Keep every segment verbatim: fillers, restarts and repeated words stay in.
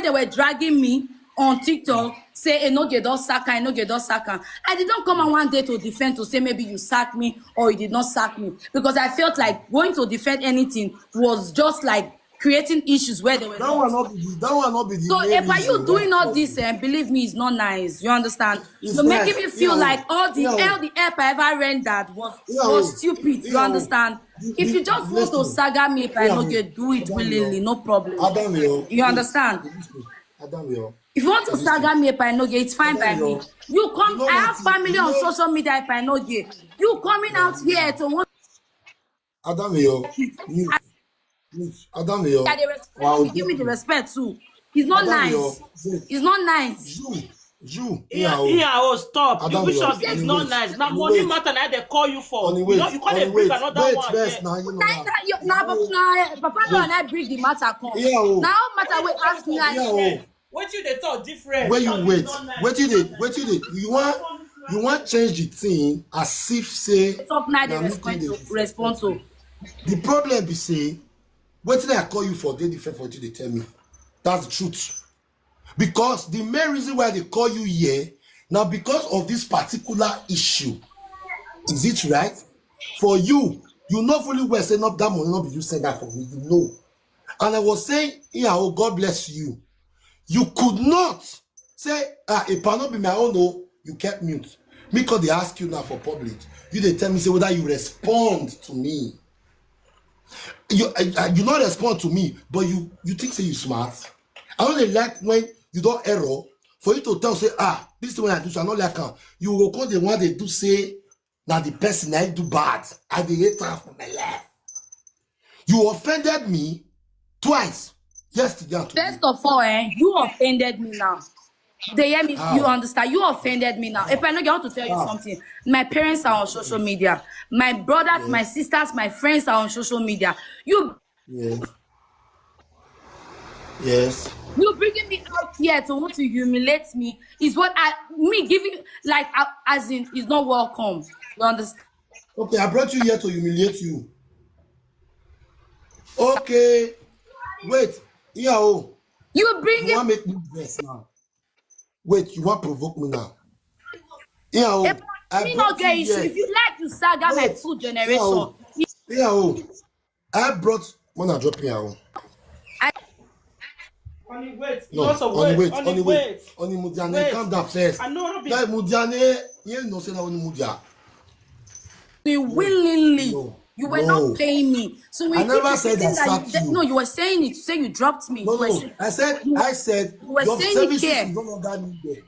they were dragging me on TikTok, say Enoge don sack am, Enoge don sack am. I did not come out one day to defend, to say maybe you sacked me or you did not sack me, because I felt like going to defend anything was just like creating issues where they were That one not be the, that one not be the So main if are reason you why doing I all called this, you. And believe me, it's not nice. You understand? It's You're making nice. me feel Yeah. Like all the Yeah. all the help I ever rendered was Yeah. was stupid. You Yeah. understand? You- If you- you just want to listen. saga me, if I Yeah. no get do it Adam, willingly, yo. No problem. Adam, yo. You understand? Adam, yo. If you want to saga me, if I no get, it's fine by Adam, me. yo. You come, You know I have what? Family You on know- social media, if I no get. You coming out here to want Adam, yo. Mute. Mute. Adam, yo. I dey respect. Wow. You give me the respect too. It's not Adam, nice. yo. Wait. It's not nice. You. You. Yeah, Yeah, oh. yeah, oh, stop. Adam, Which yo. one be is Only not wait. nice? Now Only money wait. Matter now they call you for. Only You wait. know, you can't Only bring wait. Another Wait one. first Yeah. now, you know Na, now. na, you- na, na, Papa Lou and I bring the matter come. Yeah, oh. Now matter we ask me, I Yeah, oh. What you they talk different? Where you Talk wait? is not nice. What you did? What you did? You want you want change the thing as if say Talk now, they na me respond dey to respond to. The problem be say wetin I call you for dey different for wetin you dey tell me. That's the truth. Because the main reason why they call you here now because of this particular issue. Is it right? For you, you know fully well say not that money not be you send that for me. You know. And I was saying, yeah, oh God bless you. You could not say, ah, if I not be my own, oh, you kept mute. Me could they ask you now for public. You they tell me say whether you respond to me. You uh, uh, you not respond to me, but you you think say you smart. I only like when you don't error for you to tell say ah this thing when I do so I not like am. You will call the one they do say now the person I do bad. I dey hate her for my life. You offended me twice yesterday and today. First of all, eh, you offended me now. They hear me, How? You understand? You offended me now. If I know, I want to tell you How? Something. My parents are on social media. My brothers, my sisters, my friends are on social media. You Yes. Yes. You bringing me out here to want to humiliate me is what I me giving like uh, as in is not welcome. You understand? Okay, I brought you here to humiliate you. Okay. Wait. Yeah, oh. You You bringing want make me vex now? Wait, you want provoke me now? Yeah, oh. If I me brought not get you issue. here. If you like to saga my Wait. full Yeah, generation, oh. Yeah, oh. I brought when I drop here. Oh. I Only wait. No, Because of only wait. wait, Only only wait. wait. Only Mudiane, Wait. Calm down first. I know Robbie. Like Mudiane, you know, say that only Mudia. me willingly. No. You were No. Not paying me. So we I keep never said I repeating that you slapped said- you. No, you were saying it. You say you dropped me. No, You were no. saying- I said, you- I said, you were your saying it services here. Is no longer needed.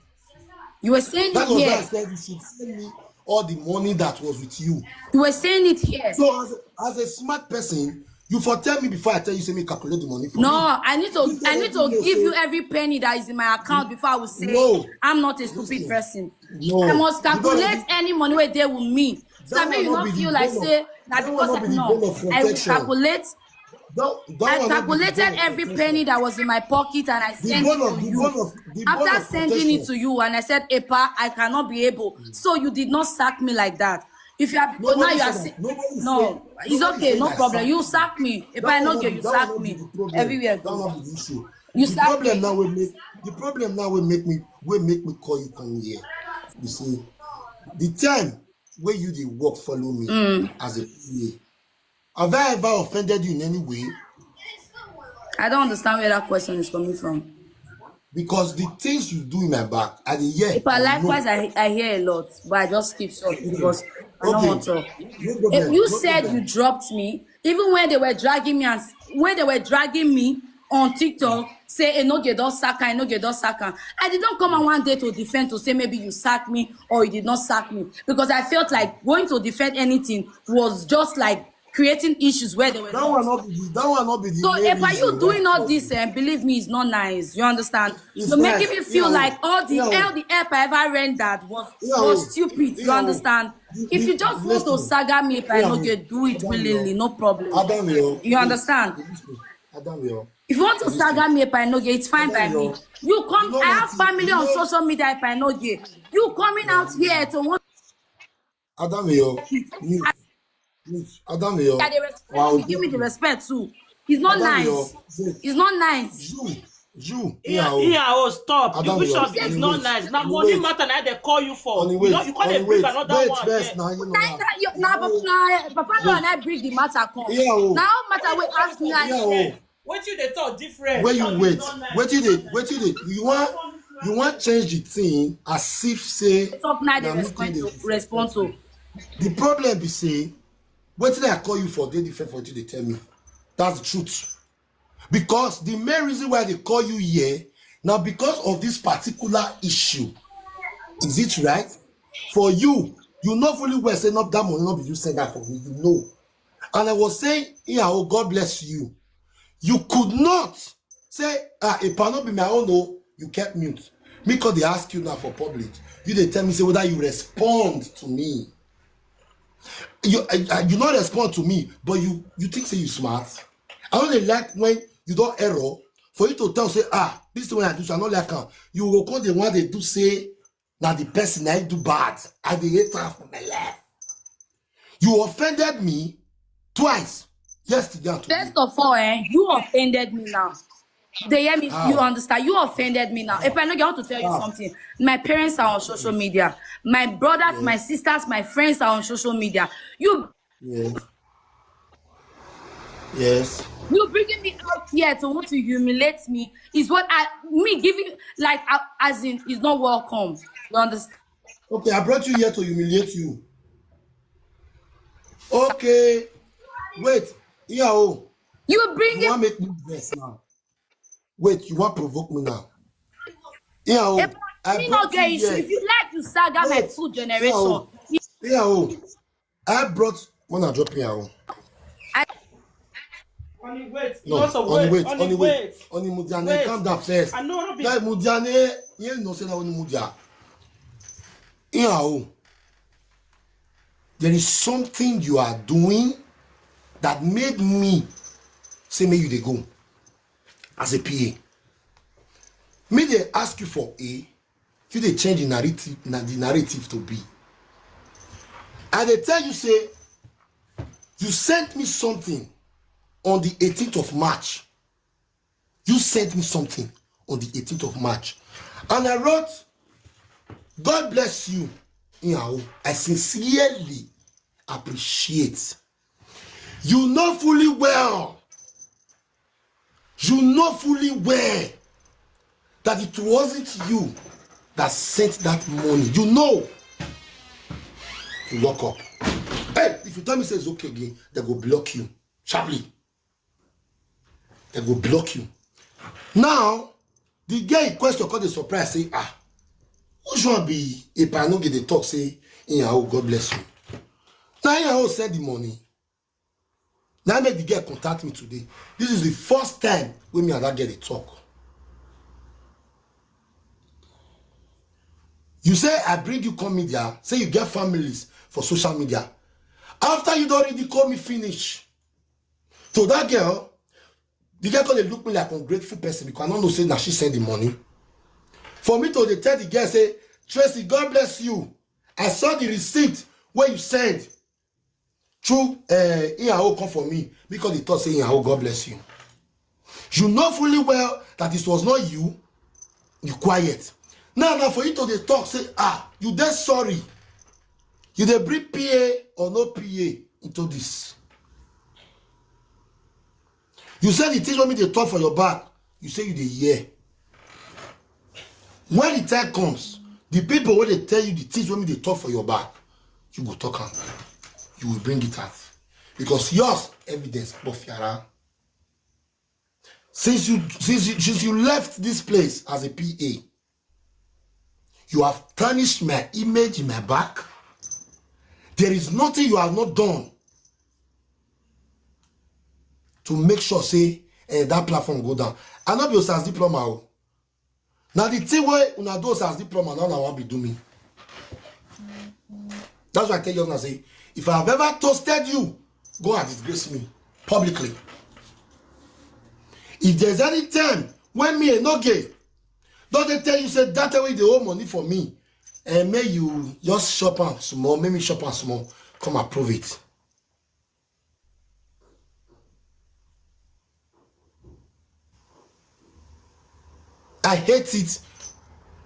You were saying That it was why here. I said you should send me all the money that was with you. You were saying it here. So as a, as a smart person, you for tell me before I tell you, say me calculate the money for No, me. I need to You I tell need to me, give you say- Every penny that is in my account before I will say No. I'm not a stupid Listen. Person. No. I must You don't calculate even- Any money where they will me. So That that will you not not be the feel like bone of- say that that will because not I be the no, bone of I will contention. Calculate. That, that I one not be the calculated bone of every contention. Penny that was in my pocket and I The sent bone it of to the you. bone of the bone After of sending it contention. To you and I said, Epa, I cannot be able. So you did not sack me like that. If you are because now Nobody you are said say- that. Nobody No, said- it's nobody okay, said no I problem. sacked You you. Sack me. If That I one not not get be- you that sack one not me be the problem. Everywhere. That one not be the issue. You The sack problem me. Now will make the problem now will make me will make me call you come here. You see, the time where you dey work follow me Mm. As a P A, have I ever offended you in any way? I don't understand where that question is coming from. Because the things you do in my back, I dey hear. But I know. Likewise, I, I hear a lot, but I just keep short because I don't Okay. Want to. No problem, If you no said problem. You dropped me, even when they were dragging me and when they were dragging me on TikTok, say Enoge don sack am, Enoge don sack am. I did not come out one day to defend to say maybe you sacked me or you did not sack me because I felt like going to defend anything was just like creating issues where they were. That one not be the, that one not be the So main if are reason you doing why I all called this, you. And believe me, it's not nice. You understand? It's You're making nice. me feel Yeah. Like all the Yeah. All the help I ever rendered was Yeah. Was stupid. You Yeah. Understand? You- If you you- just want to listen. Saga me, if I Yeah. No get do it Adam, willingly, yo. No problem. Adam, yo. You understand? Adam, yo. If you want to Saga me, if I No get, it's fine by Adam, me. yo. You come. You know I have what? Family You on know- social media, if I No get. You coming out here to want. Adam, yo. Mute. Mute. Adam, yo. Yeah, they respect. Wow. Give me the respect too. It's not Adam, nice. Yo. It's not nice. You. You, Yeah, Iyawo. yeah, oh, stop. I The don't wish know. of is Anyway, not nice. Now money anyway, matter now they call you for. You anyway, know, you can't bring anyway, another wait one. first Yeah. now, you know Na now. na you na na papa no and I bring the matter come. Iyawo. Now matter we ask me like Iyawo. What you they talk different? Where you Money wait? is not nice. What you did? What you did? You want you want change the thing as if say talk now they na me respond do to this. Respond to. The problem be say wetin I call you for dey different for wetin they tell me. That's the truth. Because the main reason why they call you here now because of this particular issue. Is it right? For you, you know fully well say not that money not be you send that for me. You know. And I was saying, yeah, oh God bless you. You could not say, ah, if I not be my own, oh, you kept mute. Me cause they ask you now for public. You they tell me say whether you respond to me. You uh, uh, you not respond to me, but you you think say you smart. I only like when you don't error for you to tell say ah this thing when I do so I not like am. You will call the one they do say now the person I do bad. I dey hate her for my life. You offended me twice yesterday and today. First of all, eh, you offended me now. They hear me, you How? Understand? You offended me now. If I know, I want to tell you How? Something. My parents are on social media. My brothers, my sisters, my friends are on social media. You Yes. Yes. you bringing me out here to want to humiliate me is what I me giving like uh, as in is not welcome. You understand? Okay, I brought you here to humiliate you. Okay. Wait. Yeah, oh. You bring You it. want make me vex now? Wait, you want provoke me now? Yeah, oh. If I me no brought get you issue. here. If you like to saga my Wait. full Yeah, generation, oh. Yeah, oh. I brought when I drop here, oh. Only wait. No, Also only wait. wait, Only only wait, wait. only Mudiane, Wait. Calm down first. I know not be. Like Mudiane, you know say that only Mudia. Yeah, oh. There is something you are doing that made me say make you dey go as a P A. Me they ask you for A, you they change the narrative, na the narrative to B. And they tell you say you sent me something on the eighteenth of March. You sent me something on the eighteenth of March. And I wrote, God bless you. Iyawo. I sincerely appreciate. You know fully well. You know fully well that it wasn't you that sent that money. You know. You lock up. Hey, if you tell me say it's okay again, they go block you sharply. They go block you. Now, the girl in question call the surprise say, ah, which one be if I no get the talk say, yeah, oh, God bless you. Now, yeah, oh, send the money. Now, make the girl contact me today. This is the first time when me and that girl dey talk. You say I bring you come media, say you get families for social media. After you don't really call me finish. So that girl, the girl gonna look me like ungrateful person because I don't know say now she send the money. For me to dey tell the girl say, Tracy, God bless you. I saw the receipt where you send. True, uh, Iyawo come for me because they thought say Iyawo, God bless you. You know fully well that it was not you. You quiet. Now, now for you to dey talk, say, ah, you dey sorry. You dey bring P A or no P A into this. You say the things when me they talk for your back. You say you dey hear. When the time comes, the people when they tell you the things when me they talk for your back, you go talk am. You will bring it out. Because yours evidence, Bofiara. Since you since you since you left this place as a P A, you have tarnished my image in my back. There is nothing you have not done to make sure say eh, that platform go down. I not be Osas diploma. Oh. Now the thing where una do Osas diploma now I want be do me. That's why I tell you now say if I have ever toasted you, go and disgrace me publicly. If there's any time when me and no gay, don't they tell you say that way they owe money for me, and may you just shop and small, make me shop and small, come and prove it. I hate it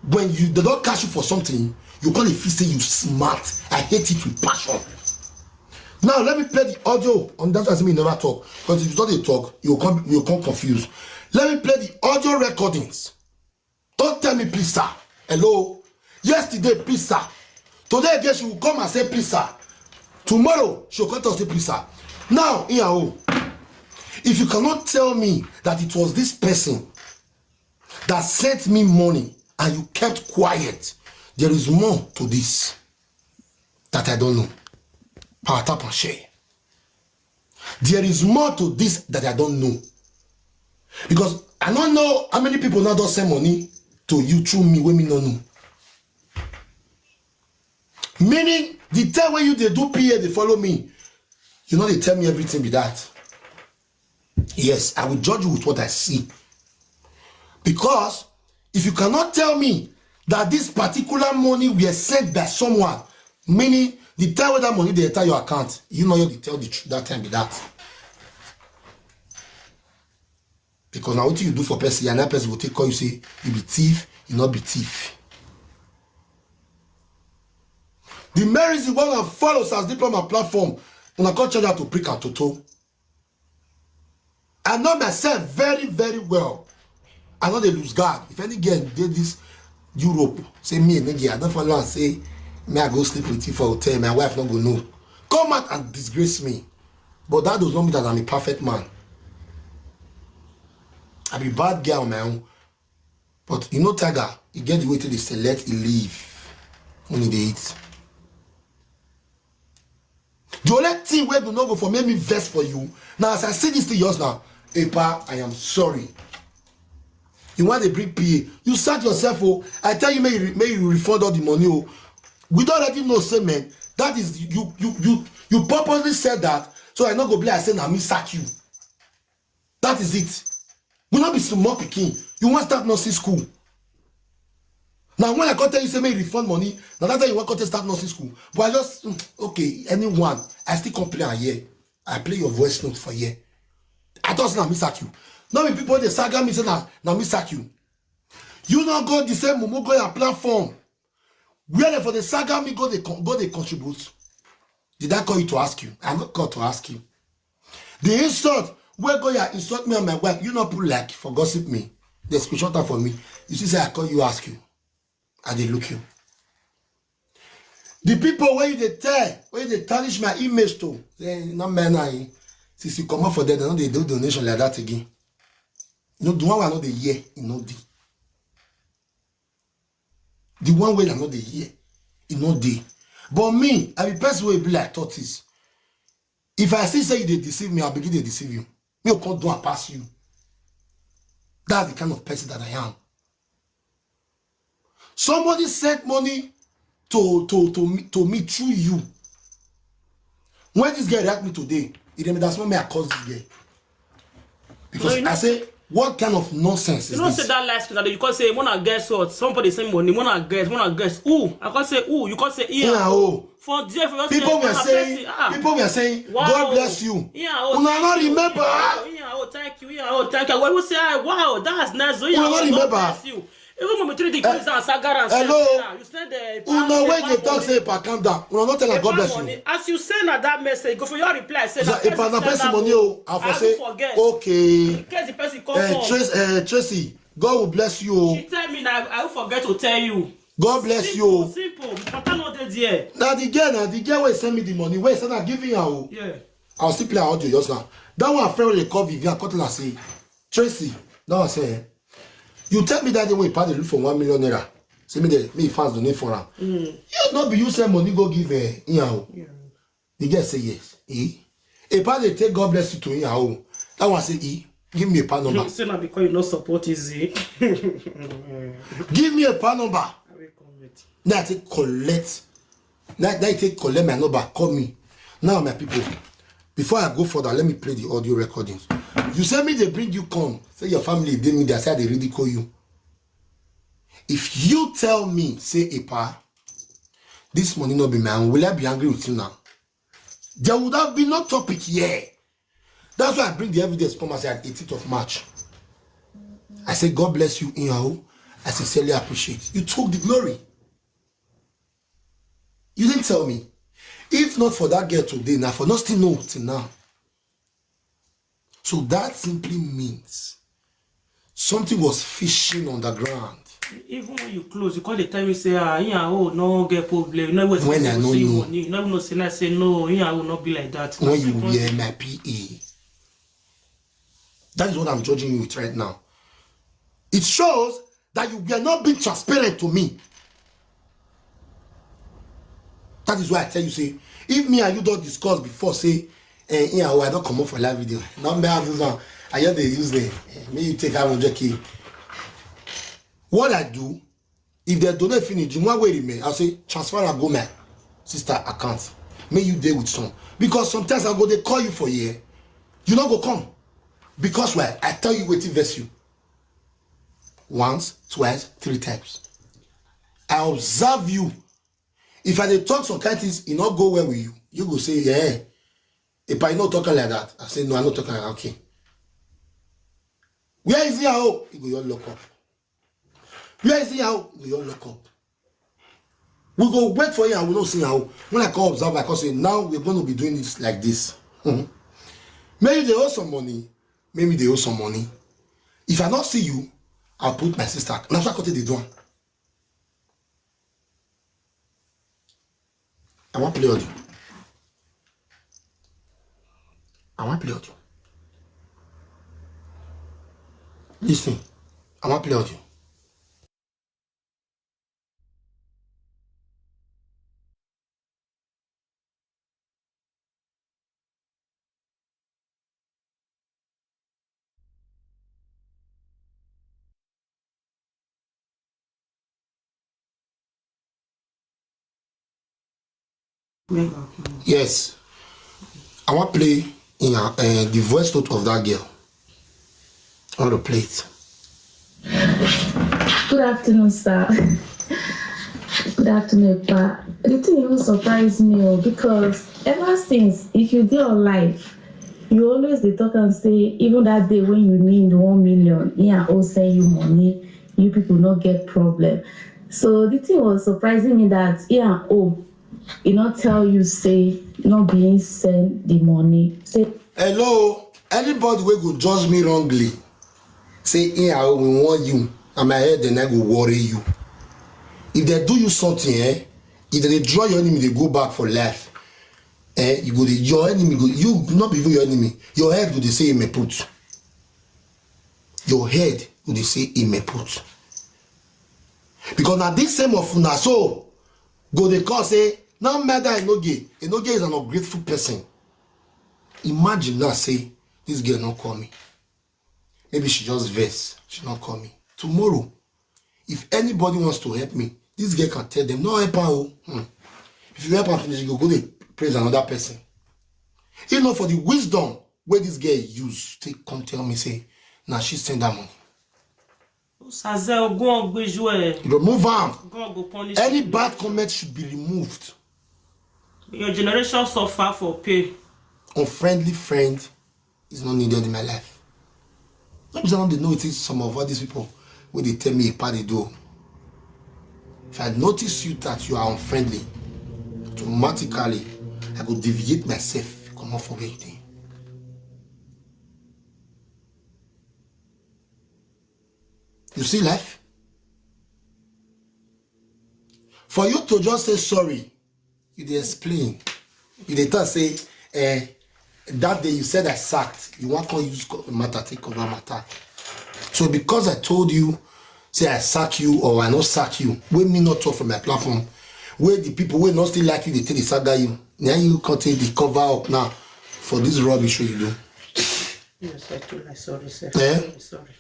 when you, they don't catch you for something, you call it feel say you smart. I hate it with passion. Now let me play the audio on that. As me never talk, because if you don't dey talk, you come you come confused. Let me play the audio recordings. Don't tell me please sir. Hello. Yesterday please sir. Today again she will come and say please sir. Tomorrow she will come to say please sir. Now in her own, if you cannot tell me that it was this person that sent me money and you kept quiet, there is more to this that I don't know. Power tap and share. There is more to this that I don't know. Because I don't know how many people now don't send money to you through me when me no know. Meaning the time when you they do P A, they follow me. You know they tell me everything be that. Yes, I will judge you with what I see. Because if you cannot tell me that this particular money were sent by someone, meaning the time when that money they enter your account, you know you dey tell the truth that time be that. Because now what you do for person, and that person will take call you say you be thief, you not be thief. The main reason why I follow Sars Diploma platform, when I come charge out to prick and toto. I know myself very, very well. I know they lose guard. If any girl did this Europe, say me and I don't follow and say, may I go sleep with you for hotel, my wife not go know. Come out and disgrace me. But that does not mean that I'm a perfect man. I be bad girl on my own. But you know, Tiger, you get the way to the select, he leave when he dey eat. The only thing wey go no go for make me vex for you. Now as I see this thing yours now, Epa, I am sorry. You want to bring P A? You sack yourself, oh. I tell you, may you, may you refund all the money, oh. We don't already know, say man. That is you, you, you, you purposely said that, so I no go be like say na me sack you. That is it. We not be small pikin. You want start nursing school. Now when I come tell you say make you refund money, now that time you want come start nursing school. But I just mm, okay, anyone, I still complain here. I play your voice note for here. I thought na me sack you. Now when people they saga me say na na me sack you. You not go the same mumu go your platform. Where they for the saga me go they con- go they contribute. Did I call you to ask you? I'm not called to ask you. The insult where go ya insult me and my wife. You not put like for gossip me. The screenshot am for me. You see, say I call you ask you. I dey look you. The people where you dey tell, where you dey tarnish my image to, say not men I. Since you come up for them, they don't they do donation like that again. No, the one I know the year, you know the. The one way I know the year, you know the. But me, I be person wey be like tortoise. If I see say you dey deceive me, I begin to deceive you. Me go come do and pass you. That's the kind of person that I am. Somebody sent money to to to me to me through you. When this girl react me today, it mean that's not me I cause this girl. Because No, you know- I say, what kind of nonsense is You know, this? Say that last thing that you can't say, wanna guess what? Somebody send money, wanna guess, wanna guess. Who? I can't say who. You can't say yeah. Yeah, oh. For there, for People were saying, ah. People were saying, Wow. God bless you. Yeah, oh, Una thank not you. remember? Yeah, oh, thank you. Yeah, oh, thank you. When we say, ah, wow, that's nice. Oh, yeah, Una not oh, God remember? bless you. Even when we treat the Eh, kids and Sagara and hello? Sesera, you send the Una when they talk say, "Pa, calm down." Una not tell her, "God bless you." As you send her that message, go for your reply. Say, Say, "Na "Epa, person na send person am money o." o." I for I say, forget. "Okay." In case the person come Eh, come. Trace, eh, Tracy, God will bless you o. She tell me now, I will forget to tell you. God bless you o. Simple, simple. Papa no dey there. Na the girl, na the girl wey send me the money, wey send am give her o. Yeah. I'll still play her audio just now. That one friend wey dey call Vivian, call tell her say, "Tracy, that one say, eh, you tell me that day when you pass the look for one million naira. Say me the me fans donate for am. Mm. You not be you send money go give her, eh, anyhow." Yeah. The girl say yes. Eh? A pa dey take God bless you to anyhow. That one say, eh, give me a pa number. Say na because you no support easy. Give me a pa number. I will come with. Now I take collect. Now, now I take collect my number. Call me. Now, my people, before I go further, let me play the audio recordings. You say me they bring you come. Say your family dey me. They say they ridicule you. If you tell me, say, "Epa, this money not be mine," will I be angry with you now? There would have been no topic here. That's why I bring the evidence come as at eighteenth of March. I say, "God bless you, Iyawo. I sincerely appreciate." You took the glory. You didn't tell me. If not for that girl today, now for nothing no till now. So that simply means something was fishing on the ground. Even when you close, you call the time, you say, "Ah, Iyawo no get problem." You know, when I know you, money, you know, no say, I say, "No, Iyawo no be like that." When you were my P A. That is what I'm judging you with right now. It shows that you were not being transparent to me. That is why I tell you, say, if me and you don't discuss before, say, eh, yeah, oh, I don't come up for live video. Now, me have this one. I just dey use them. Eh, may you take five hundred K. What I do, if they donate finish, the one way remain, I'll say, "Transfer and go my sister account. May you deal with some." Because sometimes I go, they call you for here. You not go come. Because why? I tell you wetin vex you. Once, twice, three times. I observe you. If I dey talk some kind things, e no go well with you. You go say, "Yeah, if I no talk like that." I say, "No, I no talk like that." Okay. "Where is Iyawo?" You go, "Your lock up." "Where is Iyawo?" You go, "Your lock up." We go wait for you and we don't see how. When I come observe, I come say, "Now we're going to be doing this like this." Mhm. Maybe they owe some money. Maybe they owe some money. If I not see you, I'll put my sister. Now I got the door. I want play audio. I want play audio. Listen. I want play audio. Yes. I want play in uh, uh, the voice note of that girl. I want to play it. Good afternoon, sir. Good afternoon, Pa. The thing even surprised me oh, because ever since, if you dey on live, you always dey talk and say, even that day when you need one million, Iyawo send you money, you people no get problem. So the thing was surprising me that Iyawo, he not tell you say, not being send the money. Say, hello, anybody wey go judge me wrongly, say, "Iyawo, we want you," and my head then I go worry you. If they do you something, eh? If they draw your enemy, they go back for life. Eh? You go, dey- your enemy go, you not be even your enemy. Your head go dey say, "Amen put." Your head go dey say, "Amen put." Because now this same of una so go dey call say, "Now murder Enoge." Enoge is an ungrateful person. Imagine now say this girl not call me. Maybe she just vex. She not call me. Tomorrow, if anybody wants to help me, this girl can tell them, "No help her oh." Hmm. If you help her finish, you go go dey praise another person. If not for the wisdom where this girl use, take come tell me say, "Now she send that money." Sazel, go on, go. Remove am. God go punish you. Any bad comment should be removed. Your generation suffer for pay. Unfriendly friend is not needed in my life. Let me tell you, they notice some of all these people when they tell me a party do. If I notice you that you are unfriendly, automatically I go deviate myself, come off of anything. You see life? For you to just say sorry, you dey explain. You dey talk say, eh, that day you said I sacked. You want to use co- matter, take cover matter. So because I told you, say I sack you or I not sack you, when me not talk for my platform, where the people will not still like you, they take the saga you. Now you can't take the cover up now for this rubbish wey you do. Yes, I told her, sorry, sir. Eh? Sorry, sorry.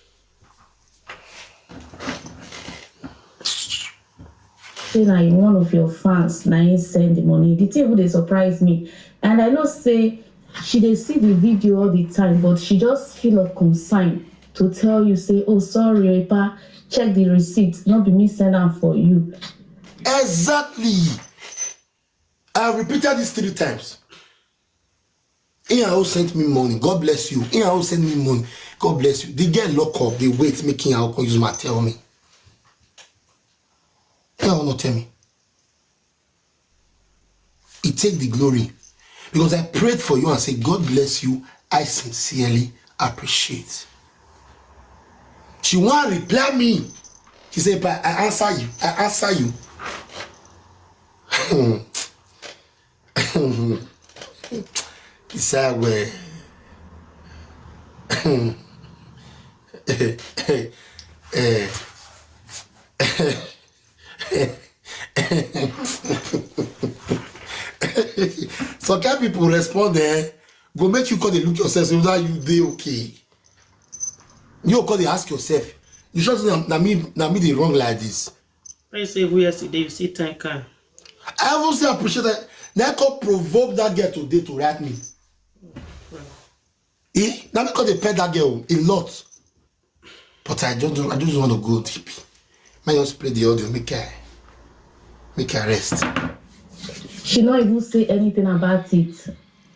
Say na one of your fans na him send the money. The thing wey dey surprise me, and I know say she dey see the video all the time, but she just feel of concern to tell you say, "Oh, sorry, Epa, check the receipt. Not be me send am for you." Exactly. I have repeated this three times. Iyawo sent me money. God bless you. Iyawo sent me money. God bless you. The girl lock up. They wait. Make Iyawo come use my tell me. Iyawo not tell me. He take the glory because I prayed for you and said, "God bless you. I sincerely appreciate." She want reply me. She said, "But I answer you. I answer you." He said, "Well, eh, some kind people respond there, go make you call the look yourself, so that you dey okay. You call the ask yourself. You just na, na me, na me dey wrong like this." I say who yesterday you see thank her. I even say appreciate that. That could provoke that girl today to write me. Eh? Now because they pet that girl a lot. But I don't, I just want to go deep. May I just play the audio, make I, make I rest. She not even say anything about it.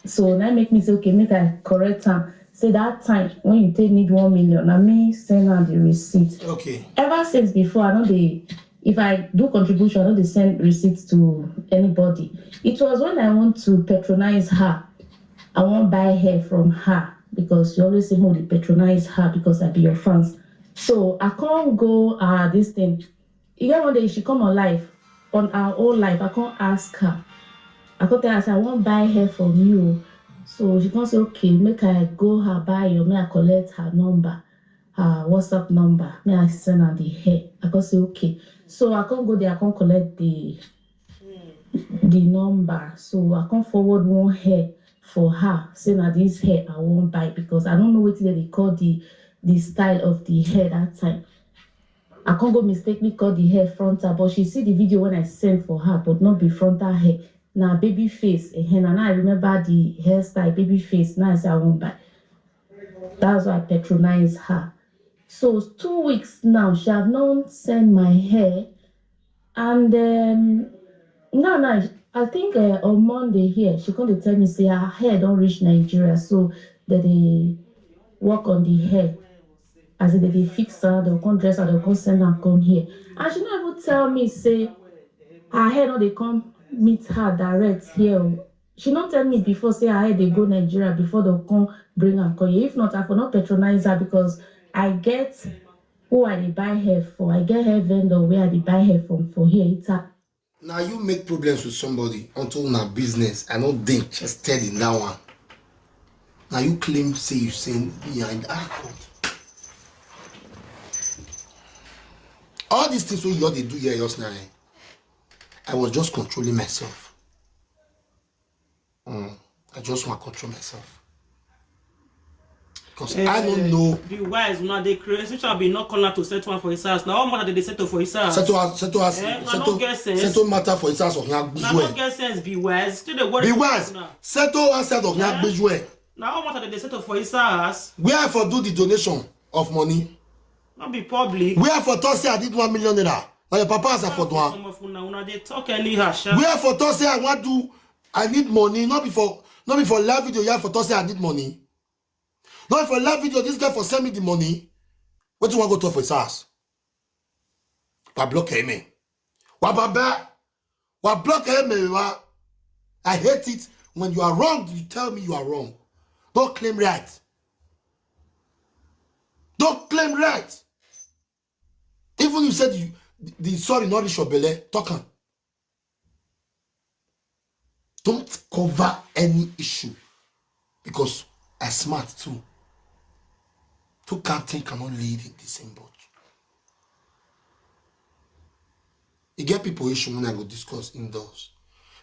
So now make me say, okay, make I correct her. Say that time when you take need one million, na me send her the receipt. Okay. Ever since before, I know they, if I do contribution, I know they send receipts to anybody. It was when I want to patronize her. I won't buy hair from her because you always say, "Mo, they patronize her because I be your fans." So I can't go, uh, this thing. You get one day she come on live, on our own live. I can't ask her. I can't tell her, say, "I won't buy hair from you." So she can't say, "Okay, make I go her buy your, may I collect her number, her WhatsApp number, may I send her the hair." I can't say, "Okay." So I can't go there, I can't collect the the number. So I can't forward one hair for her. Say now this hair I won't buy because I don't know what they call the the style of the hair that time. I can't go mistakenly call the hair fronter, but she see the video when I sent for her, but not be fronter hair. Now baby face, eh, and now I remember the hairstyle baby face. Now I say I won't buy. That's why I patronize her. So two weeks now, she have not sent my hair, and um, now now I think uh, on Monday here she come dey tell me say her hair don reach Nigeria, so dem dey work on the hair. As in, dem dey fix her, dem come dress her, dem come send her come here, and she no even tell me say her hair no dey come meet her direct here o. She no tell me before say her hair dey go Nigeria before dem come bring am come here. If not, I for no patronize her because I get who I dey buy hair for. I get hair vendor where I dey buy hair from for here. It's her. Now you make problems with somebody until na business. I no dey interested in that one. Now you claim say you send behind, ah, God. All these things wey you all dey do here just now, eh, I was just controlling myself. Mm, I just want to control myself. Because I don't Eh, know. The wise una dey craze. Which one be not call her to settle one for his house? Now all matter they dey settle for his house. Settle us, settle us, Eh, una settle, no get sense. Settle matter for his house of Una no Yagbujuwe. Get sense. Be wise. Still dey worry. Be wise. Una. Settle us out of Eh? Yagbujuwe. Now all matter they dey settle for his house. Where I for do the donation of money? Not be public. Where I for talk say I did one million naira? Now your papa has afford one. Some of una, una dey talk anyhow, sha. Where I for talk say I want to, I need money. Not before, not before live video. You have for talk say I need money. Not for live video. This guy for send me the money. What you want go talk for his house? Wa block him, eh? Wa baba. Wa block him, eh? Wa. I hate it when you are wrong. You tell me you are wrong. Don't claim right. Don't claim right. Even you said you the, the sorry not reach your belly. Talk am. Don't cover any issue because I smart too. Two captain cannot lead in the same boat. You get people issue when I go discuss indoors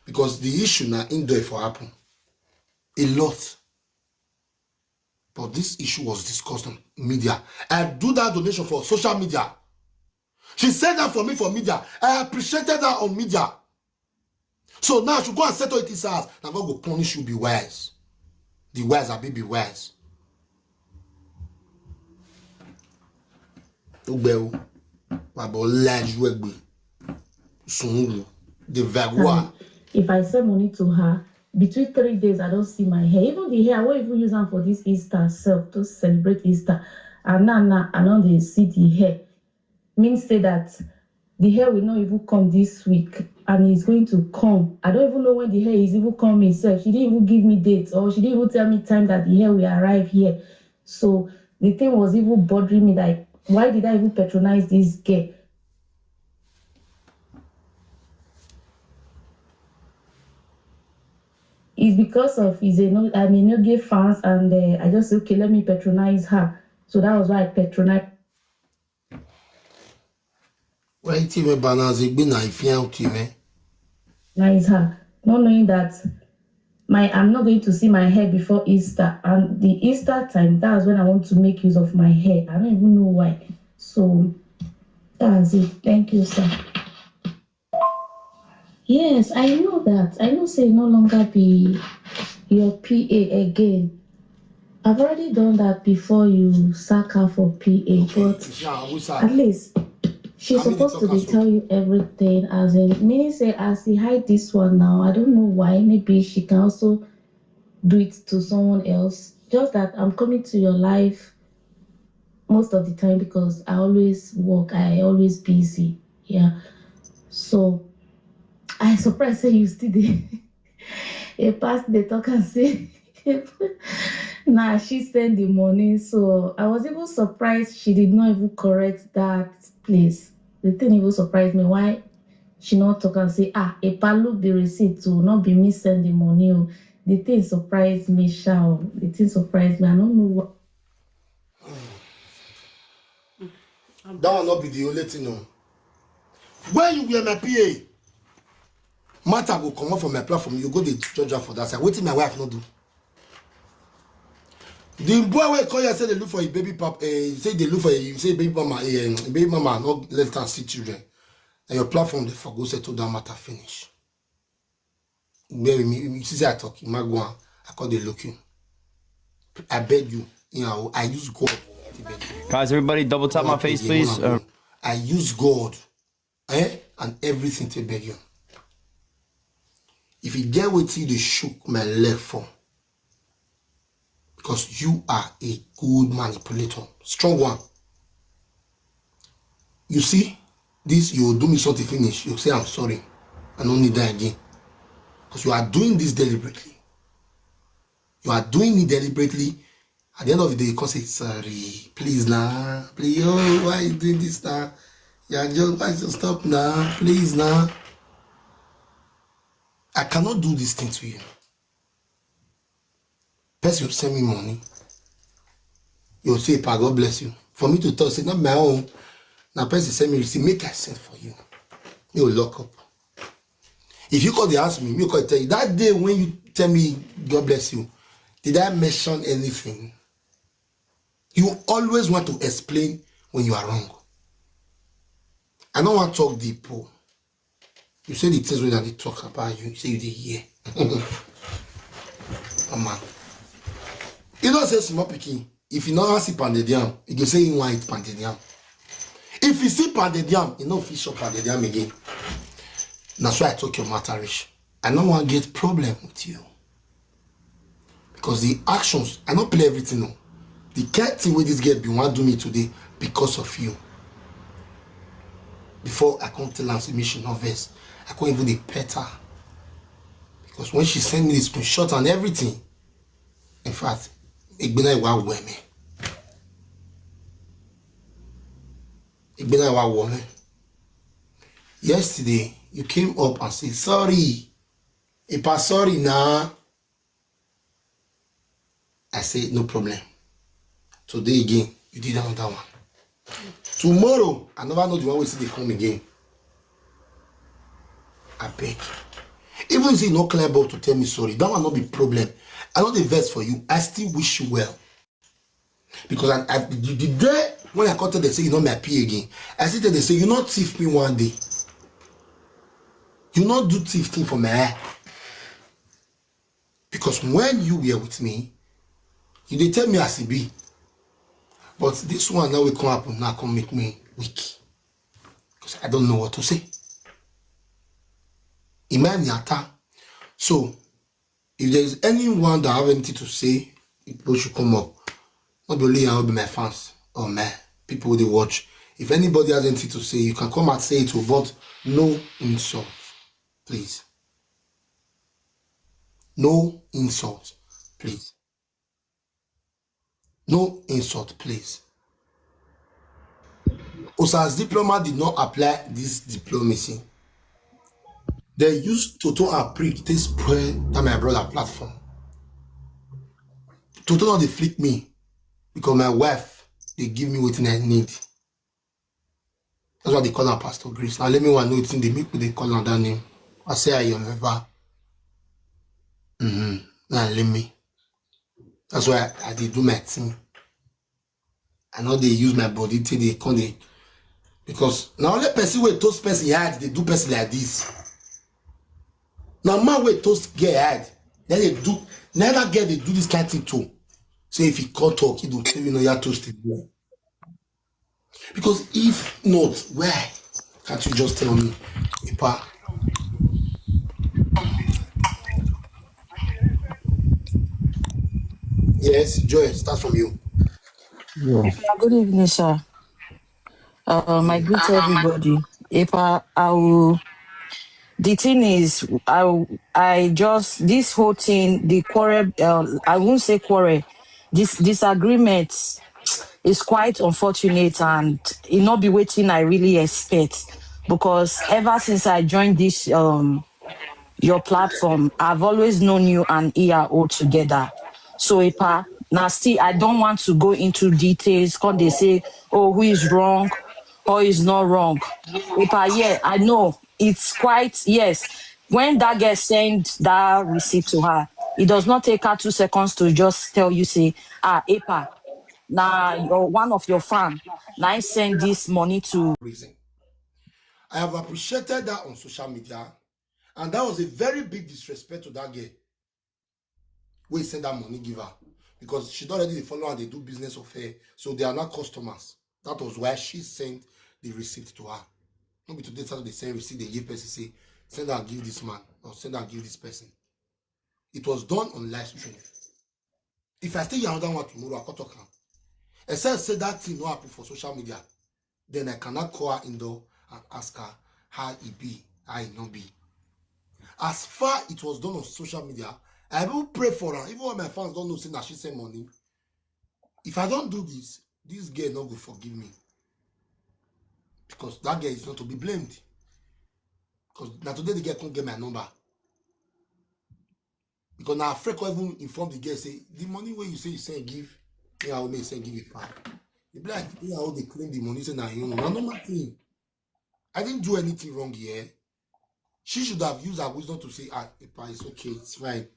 because the issue now indoor for happen a lot. But this issue was discussed on media. I do that donation for social media. She said that for me for media. I appreciated that on media. So now she go and settle it inside house. Now God go punish you. Be wise. The wise are be wise. Ugbeu. Wabo laju egbe. Sungu. The vagua. If I send money to her, between three days I don't see my hair. Even the hair I won't even use am for this Easter self to celebrate Easter. And now now I don't dey see the hair. Means say that the hair will not even come this week, and it's going to come. I don't even know when the hair is even coming. So she didn't even give me date, or she didn't even tell me time that the hair will arrive here. So the thing was even bothering me, like, why did I even patronize this girl? It's because of he's a no, I'm a Noge fans, and uh, I just say, okay, let me patronize her. So that was why I patronize. Why you even balance it? Be na if you out you, eh? Nice her, not knowing that my I'm not going to see my hair before Easter, and the Easter time, that's when I want to make use of my hair. I don't even know why. So that's it. Thank you, sir. Yes, I know that. I know say no longer be your P A again. I've already done that before you sack her for P A, but at least she's supposed to be tell you everything, as in, meaning say as he hide this one now, I don't know why. Maybe she can also do it to someone else. Just that I'm coming to your life most of the time because I always work, I always busy. Yeah. So I surprised say you still dey a past dey talk and say nah, she send the money. So I was even surprised she did not even correct that place. The thing even surprised me why she not talk and say, ah, a palu the receipt to not be me send the money. Oh. The thing surprised me, shall. The thing surprised me. I don't know what. That will not be the only thing. No. When you were my P A, matter go come up from my platform. You go the judge for that side. Waiting my wife not do. The boy will call you and say they look for a baby papa. Uh, say they look for a say baby mama. Uh, baby mama not left and see children. And your platform they forgo settle that matter finish. Where me, you see, I talk, you might go on. I call the looking. I beg you, you know, I use God. Guys, everybody, double tap my face, please. Uh, I use God, eh, and everything to beg you. If you get with you, they shook my leg for. Because you are a good manipulator. Strong one. You see, this you do me something finish. You say, I'm sorry. I don't need that again. Because you are doing this deliberately. You are doing it deliberately. At the end of the day, you can say, sorry, please now. Please, oh, why are you doing this now? Yeah, just why you stop now? Please now. I cannot do this thing to you. Person will send me money. You say, Pa, God bless you. For me to talk, say, not my own. Now person send me receipt, make I send for you. You lock up. If you call, they ask me, me call tell you. That day when you tell me, God bless you, did I mention anything? You always want to explain when you are wrong. I don't want to talk deep. Oh. You say the things when they talk about you, you say you did hear. Oh man. You don't say small picking. If you know how see pandedium, you can say you want it pandedium. If you see pandedium, you know fish up pandedium again. That's why I talk your matter rich. I don't want to get problem with you. Because the actions, I not play everything. No. The kind thing with this girl be want do me today because of you. Before I come tell her, say, me she not vex. I can't even dey pet her. Because when she send me the screenshot and everything, in fact, Igbina Iwa Weme. Igbina Iwa Weme. Yesterday, you came up and said, sorry. Ipa, sorry, nah. I say, no problem. Today again, you did another one. Tomorrow, I never know the one we see they come again. I beg. Even if you no clear about to tell me sorry, that one not be problem. I know the verse for you. I still wish you well. Because I, I, the, the day when I come tell them say you know my P again, I still tell them say you not thief me one day. You not do thief thing for my eye. Because when you were with me, you dey tell me as e be. But this one now will come happen now, come make me weak. Because I don't know what to say. Imani Ata. So, If there is anyone that have anything to say, people should come up. Not be only I will be my fans or my people wey dey watch. If anybody has anything to say, you can come and say it o, but no insult, please. No insult, please. No insult, please. Osas diploma did not apply this diplomacy. They use Toto and Prick to spoil that my brother platform. Toto not dey flick me because my wife dey give me wetin I need. That's why they call her Pastor Grace. Now let me one know wetin dey make people dey call her that name. I say I am ever. Mm-hmm. Now let me. That's why I, I dey do my thing. I no dey use my body till they come dey, because na only person wey toast person head dey do person like this. Na man wey toast girl head, then they do, never get they do this kind thing too. So if he come talk, he go tell you no, you are toasted. Because if not, why can't you just tell me, Ipa? Yes, Joy, start from you. Yeah. Good evening, sir. Um, I greet everybody. Epa, I will, the thing is, I, will- I just, this whole thing, the quarrel, uh, I won't say quarrel, this disagreement is quite unfortunate and it not be wetin I really expect, because ever since I joined this, um, your platform, I've always known you and E R O together. So, Epa, now still, I don't want to go into details because they say, oh, who is wrong or is not wrong. Epa, yeah, I know. It's quite, yes. When that girl send that receipt to her, it does not take her two seconds to just tell you, say, ah, Epa, now you're one of your fan. Now I send this money to Reason. I have appreciated that on social media, and that was a very big disrespect to that girl wey send that money give her, because she don already dey follow and they do business of her, so they are not customers. That was why she sent the receipt to her. No be today Saturday send receipt, they give person say, send and give this man or send and give this person. It was done on live stream. If I still hear another one tomorrow, I go talk am. Except say that thing no happen for social media, then I cannot call her indoor and ask her how e be, how e no be. As far it was done on social media, I even pray for her. Even when my fans don't know say na she send money. If I don't do this, this girl no go forgive me, because that girl is not to be blamed. Because now today the girl can't get my number. Because now Freck even inform the girl say the money wey you say you send give me, I will make send give it back. The black me, I will dey claim the money say na him own. Na normal thing. I didn't do anything wrong here. She should have used her wisdom to say, ah, Epa, it's okay, it's fine.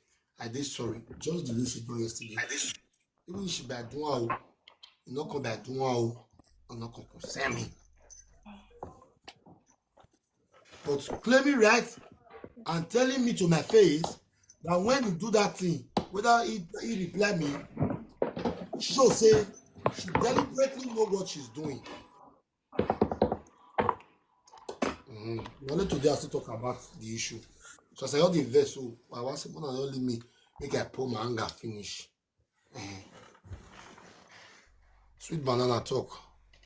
I did sorry. Just the way she do yesterday. Even if she by doing her, you not come by doing her, you not come concern me. But claiming right and telling me to my face that when you do that thing, whether he, he reply me, show say she deliberately know what she's doing. Mm-hmm. Only today I still talk about the issue. So as I hold the verse, so I want someone to only me make I pour my anger finish. Eh. Sweet banana talk.